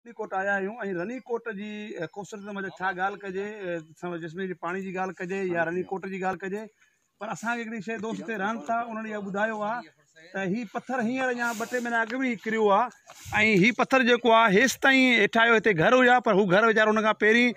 رني ڪوٽ آيا آهيون ۽ رني ڪوٽ جي خوبصورتي مطلب ڇا ڳالهه ڪجي، چشمي جي پاڻي جي ڳالهه ڪجي يا رني ڪوٽ جي ڳالهه ڪجي، پر اسان کي هڪڙي شيء دوست هتي رهن ٿا انهن اها ٻڌايو آهي ته هي پٿر هينئر اڃا ٻه ٽي مهينا اڳ به ڪريو آهي ۽ هي پٿر جيڪو آهي هيستائين هيٺ آيو، هتي گهر هيا پر هو گهر ويچارو ان کان پهرين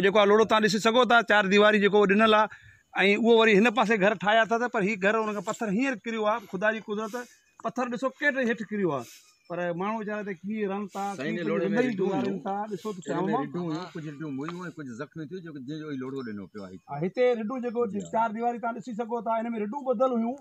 جيڪو آهي لوڙهو تان ڏسي سگهو ٿا چار ديواري جيڪو ڏنل آهي ۽ اهو وري هن پاسي گهر ٺاهيا اٿس، پر هي گهر ان کان پٿر هينئر ڪريو آهي. خدا جي قدرت، پٿر ڏسو ڪيڏي هيٺ ڪريو آ، پر ماڻهو ويچارا هتي ڪيئن رهن ٿا، سائين ڪيئن ان لوڙهي پنهنجي ۾ زندگي رڍون گذارين هيون، ٿا، ڏسو ته ان ۾ شيام. رڍون هيون، ڪجهه رڍون مويون ۽ ڪجهه زخمي ٿيون جيڪو جنهن جو هي لوڙهو ڏنو پيو آهي. ها هتي رڍون جيڪو چار ديواري تان ڏسي سگهو ٿا، ان ۾ رڍون ٻڌل هيون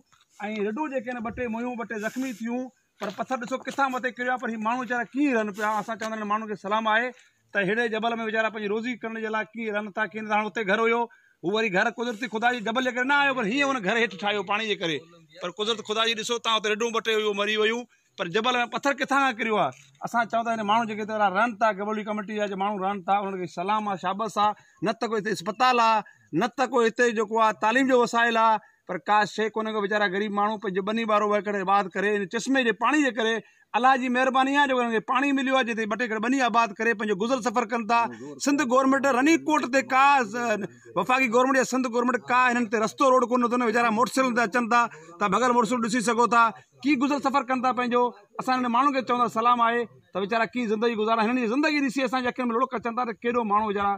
۽ رڍون جيڪي آهن ٻه ٽي مويون ٻه ٽي زخمي ٿيون، پر پٿر ڏسو ڪٿان مٿي ڪريو آ، پر هي ماڻهو ويچارا ڪيئن رهن پيا. اسان چوندا آهن ماڻهن کي سلام آهي ته ههڙي جبل ۾ ويچارا پنهنجي روزي ڪرڻ جي لاء ڪيئن رهن ٿا ڪيئن نه ٿا. هاڻ اتي گهر هيو، هو وري گهر قدرتي خدا جي جبل جي ڪري نه آيو، پر هيئن ان گهر هيٺ ٺاهيو پاڻي جي ڪري، پر قدرت خدا جي ڏسو تان اتي رڍون ٻه ٽي هيون مري ويون، پر جبل ۾ پٿر ڪٿان کان ڪريو آهي. اسان چئون ٿا هن ماڻهو جيڪي هتي رهن ٿا گبولي ڪميٽي جا جي ماڻهو رهن ٿا انهن کي سلام آهي شابس آهي، نه ته ڪو هتي اسپتال آهي نه ته ڪو هتي جيڪو آهي تعليم جو وسائل آهي، پر ڪا شيء ڪونهي ڪو ويچارا غريب ماڻهو پنهنجو ٻني ٻارو وهي ڪري آباد ڪري ان چشمي جي پاڻي جي ڪري الله جي مهرباني آهي جو انهن کي پاڻي مليو آهي جتي ٻه ٽي ايڪڙ ٻني آباد ڪري پنهنجو گذر سفر ڪن ٿا. سنڌ گورنمينٽ رني ڪوٽ تي ڪا وفاقي گورنمينٽ يا سنڌ گورنمينٽ ڪا هنن تي رستو روڊ ڪونه اٿن، ويچارا موٽر سائيڪل تي اچن ٿا ته ڀڳل موٽر سائيڪل ڏسي سگهو ٿا ڪي گذر سفر ڪن ٿا پنهنجو. اسان هنن ماڻهن کي چوندا سلام آهي ته ويچارا ڪي زندگي گذارن، هنن جي زندگي ڏسي اسان جي اکين ۾ لڙڪ اچن ٿا ته ڪيڏو ماڻهو ويچارا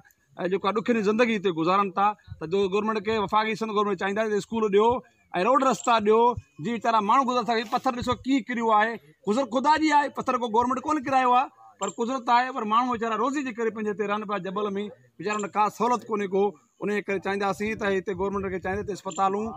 جيڪو آهي ڏکين زندگي هتي گذارن ٿا ته جو گورنمينٽ کي وفاقي سنڌ گورنمينٽ چاهيندا ته اسڪول ڏيو ۽ روڊ رستا ڏيو جي ويچارا ماڻهو گذر سگهي. پٿر ڏسو ڪيئن ڪريو آهي، قدرت خدا جي آهي، پٿر ڪو گورنمينٽ ڪونه ڪرايو آهي پر قدرت آهي، پر ماڻهو ويچارا روزي جي ڪري پنهنجي هتي رهن پيا جبل ۾ ويچارن وٽ ڪا سهولت ڪونهي ڪو، ان جي ڪري چاهينداسين ته هتي گورنمينٽ کي چاهيندي ته اسپتالون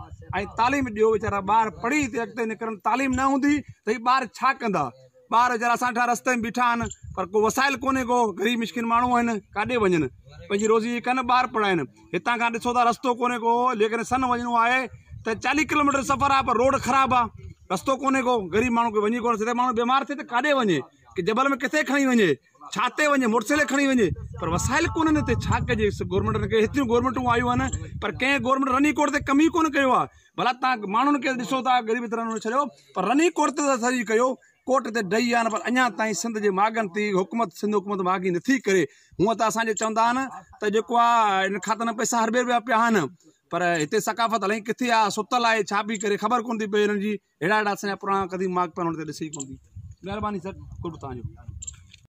۽ تعليم ڏيو ويچارا ٻار پڙهي هتي اڳتي نڪرن، تعليم نه هوندي ته هي ٻار ڇا ڪندا. ٻار ويچارا اسان ڏٺا رستي ۾ بيٺا آهن پر ڪو وسائل ڪونهي ڪو غريب مسڪين ماڻهو آهن ڪاڏي وڃن پنهنجي روزي ڪن ٻار پڙهائن هتان کان ڏسو ٿا رستو ڪونهي ڪو جيڪڏهن سن وڃڻو آهي ته 40 ڪلوميٽر سفر آهي پر روڊ خراب آهي رستو ڪونهي ڪو غريب ماڻهو ڪو وڃي ڪونه سگهي ماڻهو بيمار ٿئي ته ڪاڏي وڃي ڪي جبل ۾ ڪٿي کڻي وڃي ڇا تي وڃي موٽر سائيڪل کڻي وڃي پر وسائل ڪونهن هتي ڇا ڪجي گورنمينٽ کي هيتريون گورنمينٽون آيون آهن پر ڪنهن گورنمينٽ رني ڪوٽ تي ڪم ئي ڪونه ڪيو آهي ڀلا تان ماڻهن کي ڏسو ٿا غريب ترن ڇڏيو پر رني ڪوٽ تي ته سڄي ڪيو ڪوٽ تي ڊهي آهن پر اڃا تائين سنڌ جي ماڳن تي حڪومت سنڌ حڪومت ماڳي نٿي ڪري. هونء ته اسان جي چوندا آهن ته جيڪو آ ان کاتن ۾ پئسا اربين رپيا پيا آهن پر هتي ثقافت الائي ڪٿي آ ستل آهي ڇا پئي ڪري خبر ڪونه ٿي پئي هنن جي. اهڙا اهڙا اسان جا پراڻا قديم ماڳ پيا آهن هن تي ڏسي ئي ڪونه ٿي. مهرباني سر قرب توهان جو.